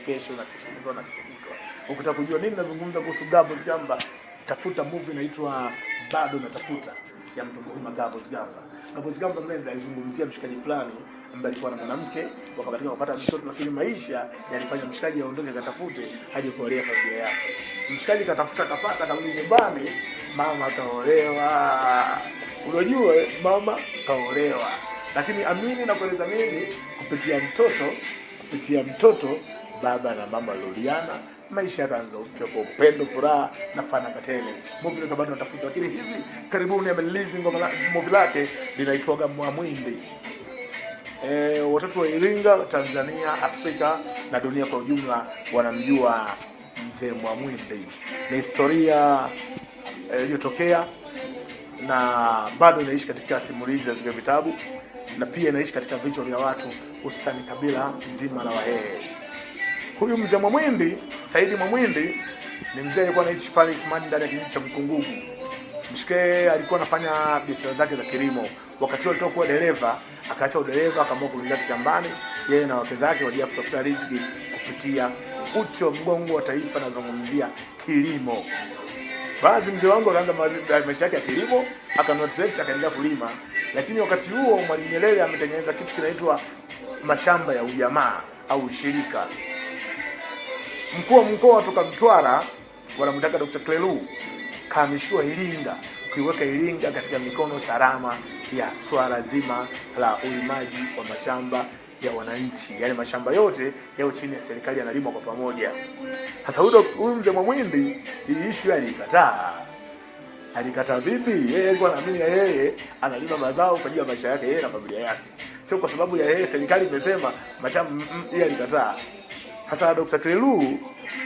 kesho na kesho kutwa na kesho kutwa. Ukitaka kujua nini nazungumza kuhusu Gabos Gamba, tafuta movie inaitwa Bado Natafuta ya mtu mzima Gabos Gamba. Gabos Gamba mimi nalizungumzia mshikaji fulani ambaye alikuwa na mwanamke wakabatika kupata mtoto, lakini maisha yalifanya mshikaji aondoke akatafute aje kuolea familia yake. Mshikaji katafuta kapata, akarudi nyumbani, mama kaolewa. Unajua mama kaolewa, lakini amini na kueleza mimi, kupitia mtoto baba na mama walirudiana, maisha yakaanza upya kwa upendo, furaha na fanaka tele. Movie ndio bado natafuta, lakini hivi karibuni amerelease ngoma la movie lake linaitwaga Mwamwindi. Watoto wa Iringa, Tanzania, Afrika na dunia kwa ujumla wanamjua mzee Mwamwindi. Ni historia iliyotokea na bado inaishi katika simulizi za vitabu na pia inaishi katika vichwa vya watu, hususani kabila zima la Wahehe. Huyu mzee Mwamwindi, Saidi Mwamwindi, ni mzee alikuwa anaishi pale Isimani ndani ya kijiji cha Mkungugu. Mshike alikuwa anafanya biashara zake za kilimo. Wakati huo alitoka kuwa dereva, akaacha udereva, akaamua kurudi zake shambani, yeye na wake zake wajia kutafuta riziki kupitia uti wa mgongo wa taifa, nazungumzia kilimo. Basi mzee wangu akaanza maisha yake ya kilimo, akanunua trekta akaendelea kulima. Lakini wakati huo Mwalimu Nyerere ametengeneza kitu kinaitwa mashamba ya ujamaa au ushirika. Mkuu wa mkoa toka Mtwara wanamtaka Dr. Klelu kahamishiwa Iringa, kuiweka Iringa katika mikono salama ya swala zima la ulimaji wa mashamba ya wananchi, yaani mashamba yote yao chini ya serikali yanalimwa kwa pamoja. Sasa huyu mzee Mwamwindi hii issue alikataa. Alikataa vipi? Yeye alikuwa anaamini ya yeye analima mazao kwa ajili ya maisha yake yeye na familia yake, sio kwa sababu ya yeye serikali imesema mashamba. Yeye alikataa. Hasa Dr. Klelu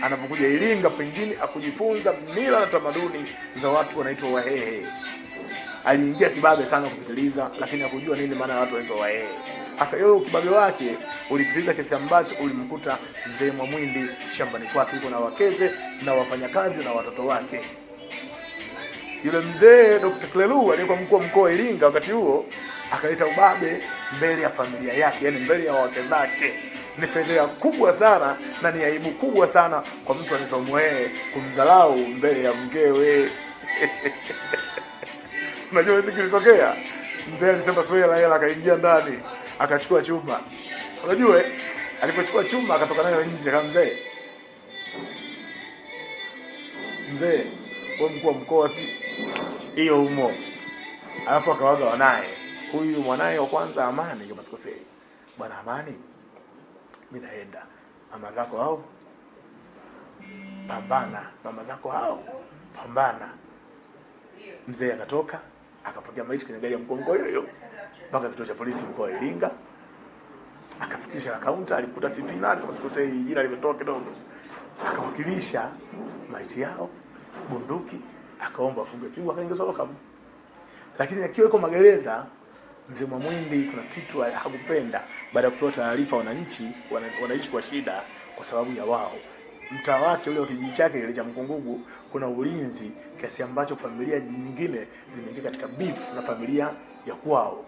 anapokuja Iringa, pengine akujifunza mila na tamaduni za watu wanaitwa Wahehe. Aliingia kibabe sana kupitiliza, lakini hakujua nini maana ya watu wanaitwa Wahehe. Hasa yule ukibabe wake ulipitiliza kiasi ambacho ulimkuta mzee Mwamwindi shambani kwake yuko na wakeze na wafanyakazi na watoto wake. Yule mzee Dr. Klelu aliyekuwa mkuu wa mkoa wa Iringa wakati huo akaleta ubabe mbele ya familia yake, yani mbele ya wake zake. Ni fedheha kubwa sana na ni aibu kubwa sana kwa mtu anaitwa Mwehe kumdharau mbele ya mkewe. Unajua nini kilitokea? Mzee alisema sio hela hela, akaingia ndani akachukua chuma. Unajua alipochukua chuma akatoka nayo nje, kama mzee, mzee wewe mkuu wa mkoa si hiyo umo. Alafu akawaga wanaye, huyu mwanaye wa kwanza Amani, kama sikosei, bwana Amani, mimi naenda, mama zako hao pambana, mama zako hao pambana. Mzee akatoka akapokea maiti kwenye gari ya mkuu wa mkoa hiyo hiyo mpaka kituo cha polisi mkoa wa Iringa, akafikisha kaunta, alikuta CP nani kama sikosei, jina limetoka kidogo, akawakilisha maiti yao, bunduki, akaomba afunge pingu, akaingizwa lokamu. Lakini akiwa yuko magereza, mzee Mwamwindi kuna kitu hakupenda. Baada ya kupewa taarifa, wananchi wanaishi kwa shida kwa sababu ya wao. Mtaa wake ule wa kijiji chake kile cha Mkungugu kuna ulinzi kiasi ambacho familia nyingine zimeingia katika beef na familia ya kwao.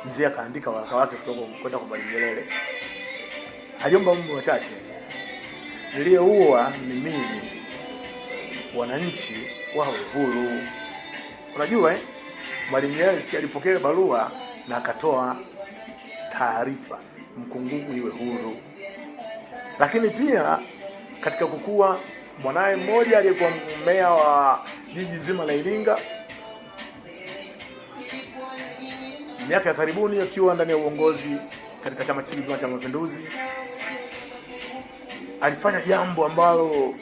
Mzee akaandika waraka wake kutoka kwenda kwa Mwalimu Nyerere, aliomba mambo machache: niliyeua ni mimi, wananchi wawe huru. Unajua Mwalimu Nyerere sikia alipokea barua na akatoa taarifa Mkungugu iwe huru. Lakini pia katika kukua, mwanaye mmoja aliyekuwa mmea wa jiji zima la Iringa miaka ya karibuni akiwa ndani ya uongozi katika chama kizima cha Mapinduzi, alifanya jambo ambalo